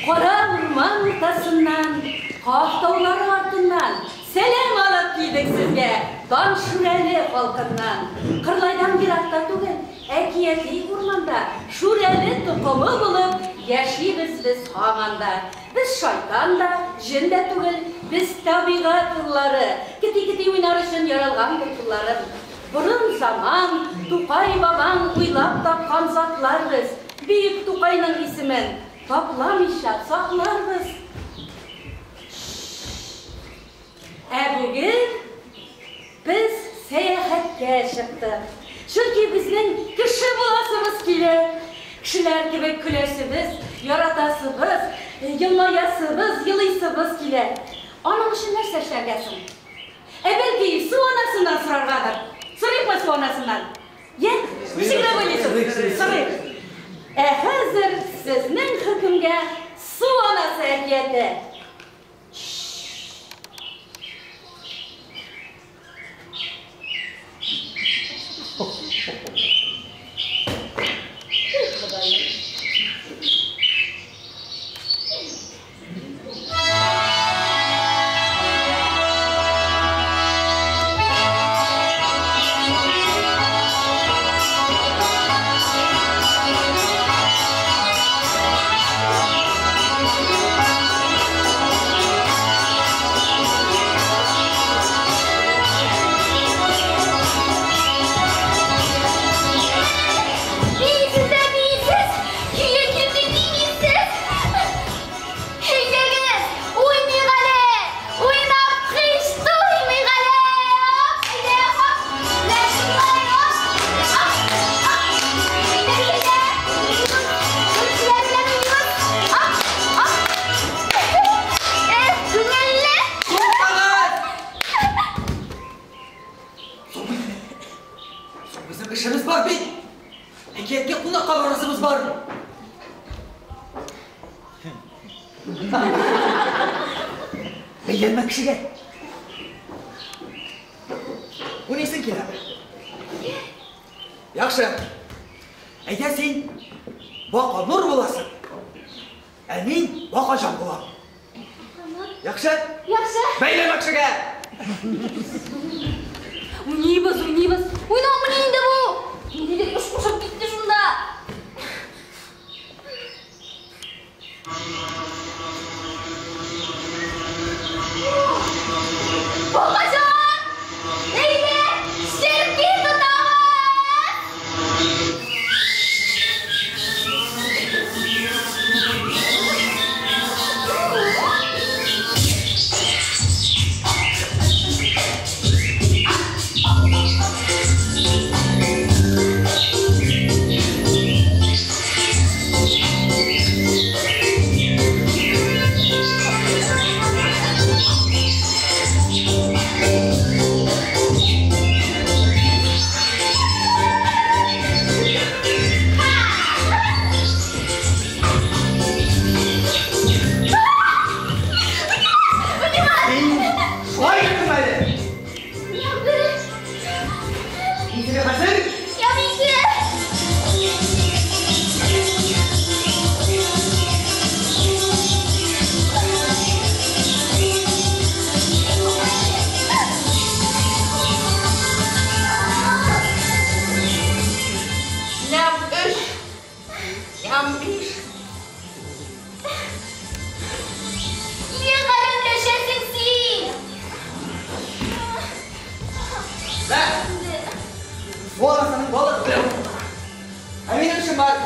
Кара урман уртасыннан, Каф таулары артыннан сәлам алып килдек сезгә, Таң Шүрәле халкыннан. Кырлайдан еракта түгел, әкияти урманда Шүрәле токымы булып яшибез без һаман да. Без шайтан да, җен дә түгел, без табигать уллары, кети-кети уйнар өчен яралгандыр кулларым. Борын заман, Тукай бабаң уйлап тапкан затлар без, бөек Тукайның исемен тапламыйча сакларбыз. Ә бүген без сәяхәткә чыктык. Чөнки безнең кеше буласыбыз килә. Кешеләр кебек көләсебез, яратасыбыз, елмаясыбыз, елыйсыбыз килә. Аның өчен нәрсә эшләргә соң? Ә бәлки, Су анасыннан сораргадыр? Сорыйкмы Су анасыннан? Йә, ничегрәк уйлыйсыз? Сорыйк. Ә хәзер сезнең хөкемгә Су анасы әкияте. Бийсез дә бийсез, көе килде димисез. Әйдәгез, уйныйк әле, уйнап һич туймыйк әле. Оп, әйдә, оп, менә шулай, оп, оп, оп. Әйдә, әйдә, күршеләр белән уйныйбыз. Оп, оп. Эх, күңелле. Туктагыз! Соң Соң безнең эшебез бар бит. Әкияткә кунакка барасыбыз бар. Бәйләнмә кешегә. Уйныйсың киләме? Яхшы. Әйдә син Баканур буласың. Ә мин Бакаҗан булам. Яхшы? Яхшы. Бәйләнмә кешегә. Уйныйбыз, уйныйбыз. Уйнаумыни инде бу? Ниндидер эш кушып китте шунда. Бакаҗан! Әйдә, черки тотабыз! Син шулай иттең әле. Мин сине хәзер Нәм өч, нәм биш. Нигә гарәмләшәсең син? Мә! Су анасының балык белән. Ә минем эшем бар.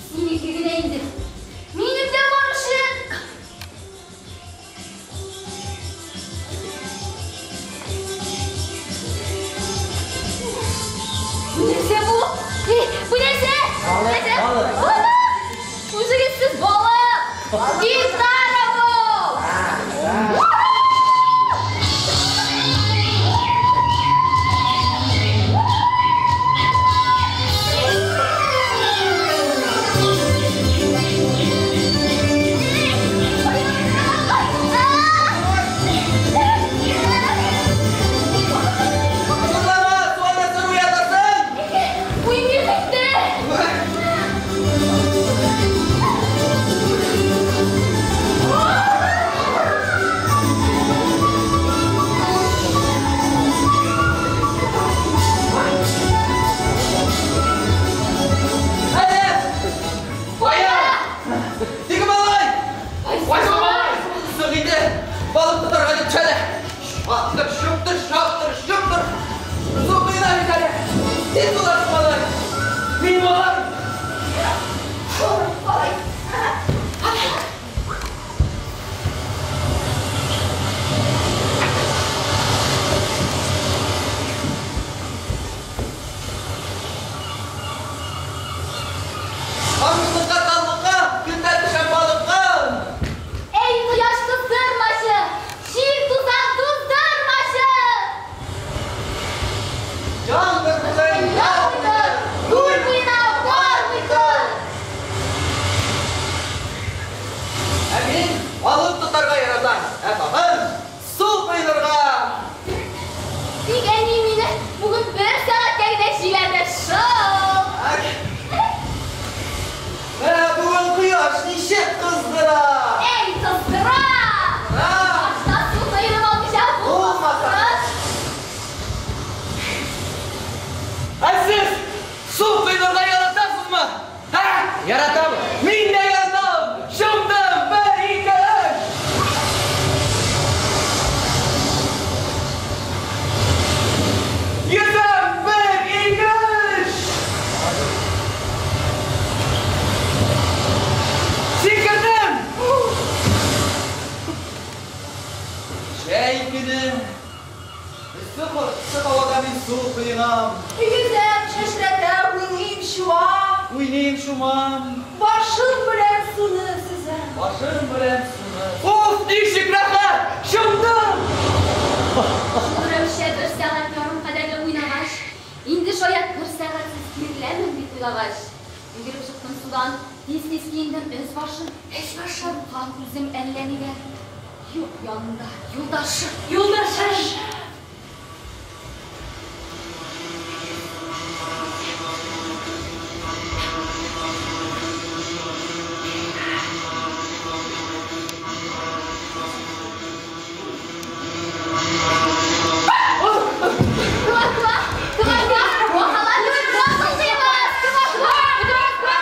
Синеке генә инде. Минем дә бар эшем. Бу нәрсә бу? Эй, бу нәрсә? Балык, Нәрсә? балык. Балык! Үзегез сез балык! Гитара бу! Зурлама, су анасын уятасың. Уйныйк инде! Яратам. Мин дә яратам. Чумдым. Бер, ике, өч. Йөзәм. Бер, ике, өч. Сикердем. Җәй көне. Эссе һавада мин су коенам. Йөзәм, чәчрәтә, уйныйм, чуам. Уйныйм, чумам. Башым белән суны сөзәм. Башым белән суны. Уф, ничек рәхәт! Чумдым! Шул рәвешчә бер сәгать ярым кадәрле уйнагач, инде шаять бер сәгатьсез киреләмен дип уйлагач, йөгереп чыктым судан, тиз-тиз киендем, өс башым, эч башым, кан күзем әллә нигә. Юк янында юлдашым. Юлдашым. Ква-ква, ква-ква, бакалар басылмыйбыз. Ква-ква, ква-ква.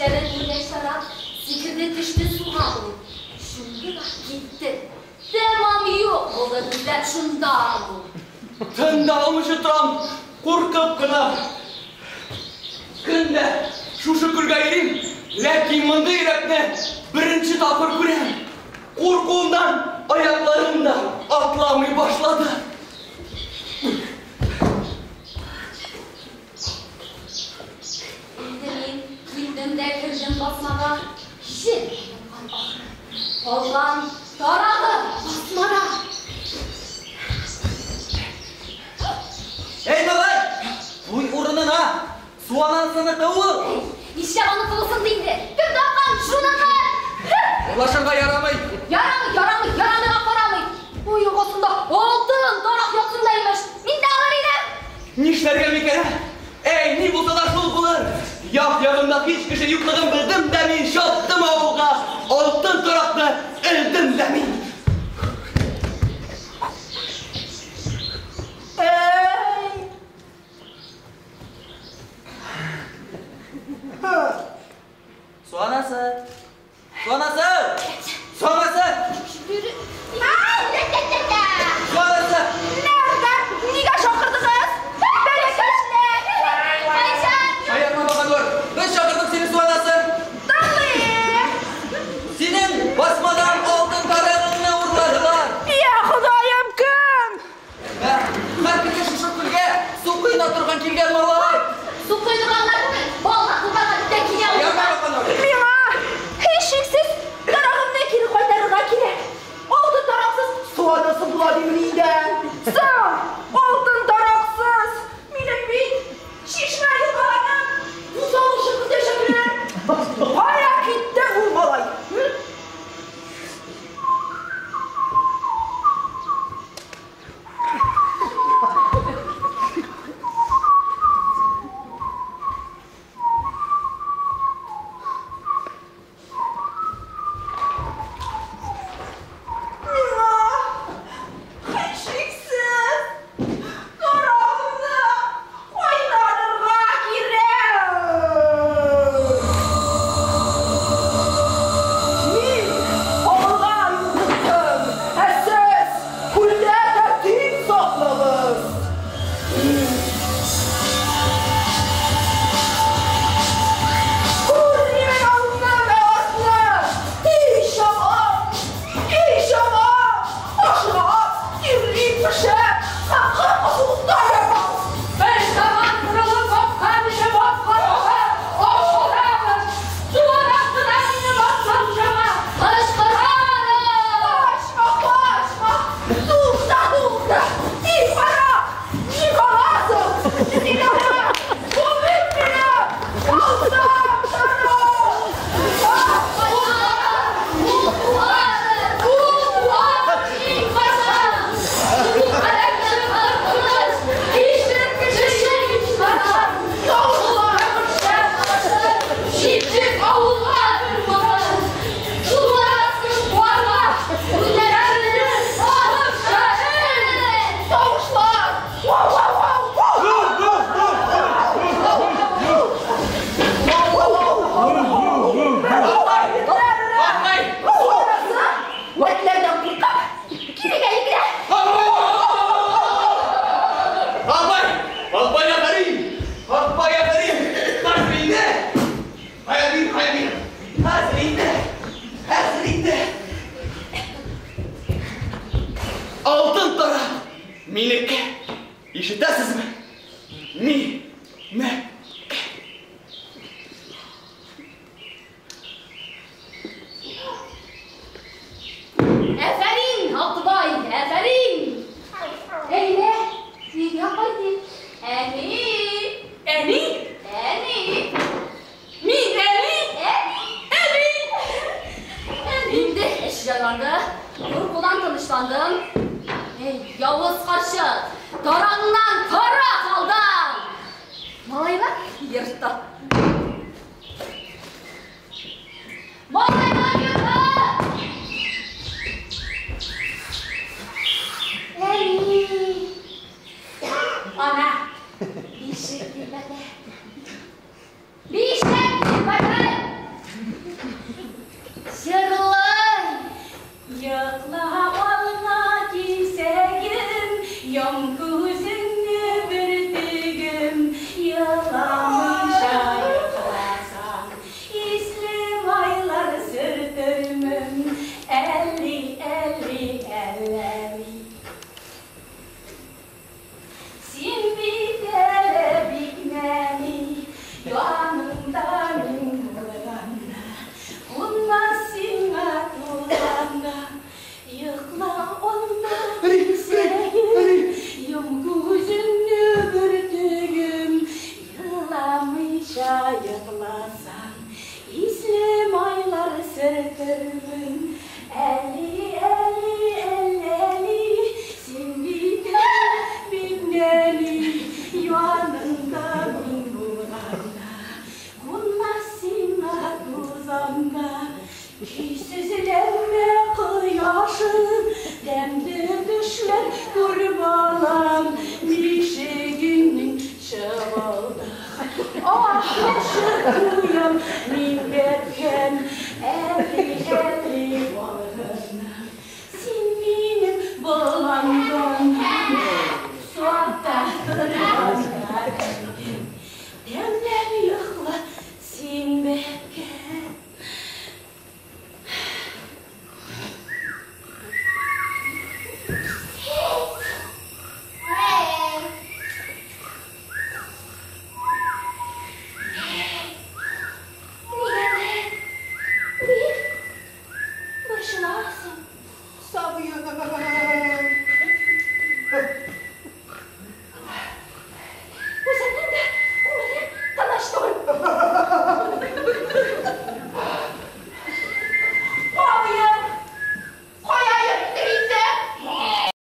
Тешләрен күргәч тарак, сикерде төште суга ул. Чумды да китте. Тәмам юк булды гөрләп шунда ул. Тын да алмыйча торам, куркып кына. Көн дә шушы күлгә йөрим, ләкин мондый йөрәкне беренче тапкыр күрәм. Куркуымнан аякларым да атламый башлады. Инде мин килдем дә кердем басмага, җен йоткан ахры. Калган тарагы басмада. Эй, малай! Куй урынына! Су анасыныкы ул! Нишләп аныкы булсын ди инде? Кем тапкан, шуныкы! Урлашырга ярамый! Ярамый, ярамый, ярамыйга карамый. Ой, елгасында алтын тарак ятсын да имеш. Мин дә алыр идем. Нишләргә микән? Эй, ни булса да шул булыр! Як-ягымда һич кеше юклыгын белдем дә мин чаптым авылга, алтын таракны элдем дә мин. Эй! Су анасы! Су анасы! Су анасы! Су анасы! Нәрдә? Нигә чакырдыгыз? Бәләкәчләр! Кайчан? Аякма Баканур! Без чакырдык сине, су анасы! Тыңлыйм! Синең басмадан алтын тарагыңны урладылар! Я Ходаем, кем? Һәр көнне шушы күлгә су коена торган килгән малай! Су коендырганнар түгел, балга куйганнар бит тә килә Аякма авылга. Баканур! Миңа һичшиксез тарагымны кире кайтарырга кирәк. Алтын тараксыз су анасы була димени инде. Соң, алтын тараксыз минем бит чишмә елгаларның бозалышын көтәчәкләр. Кая китте ул малай? М? Миңа һичшиксез тарагымны кайтарырга кирәк. Мин авылга юл тоттым, ә сез күлдә тәртип саклагыз. Күрмимен алны вә артны. Тиз чабам, тиз чабам, ашыгам, тирлим, пешәм һәм капкы-суыкта ятам. Бер заман борылып баккан иде бакканга, ашыгабыз. Су анасына минем атлам чаба. Кычкырабыз! Качма, качма! Тукта, тукта! Тиз бара! Егыласың! Зинһар, бу бит минем алтын тарак! Тавышлар! Вау, вау, вау, вау! Акбай! Вәтләрдән куркып, кирегә йөгерә. Акбай! Акбай, афәрин! Акбай, афәрин! Хәзер инде! Хәзер, хәзер! Хәзер инде! Хәзер инде! Алтын тарак минеке! Ишетәсезме? Минеке! Афәрин, Акбай, афәрин! Әйдә, өйгә кайтыйк. Әни! Әни? Әни! Мин әни? Әни! Әни! Инде эш җайланды. Куркудан тынычландым. Эй, явыз карчык, тараңнан тарак алдың! Малайлар йортта. Малайлар йорты! Әни! Ана, бишек тирбәтә. Бишек тирбәтә! Йокла алма кисәгем, йом күзеңне бөртегем, еламыйча йокласаң, исле майлар сөртермен, әлли, әлли, әлләли. Син бит әле бик нәни, яныңда мин булганда, кунмас сиңа тузанда. Йокла алма кисәгем, йом күзеңне бөртегем, еламыйча йокласаң, исле майлар сөртермен. Әлли, әлли, әлләли, син бит әле бик нәни, яныңда мин булганда, кунмас сиңа тузанда. Көйсезләнмә кояшым, тәмле төшләр күр балам, бишегеңнең чыбылдыгы. Ах, ачып куям мин бәбкәм, әлли, әлли балгыным. Син минем баламдан, сатта торганда килдең. Тәмләп йокла син бәбкәм. Нигәдер бик борчыласың. Сабыем.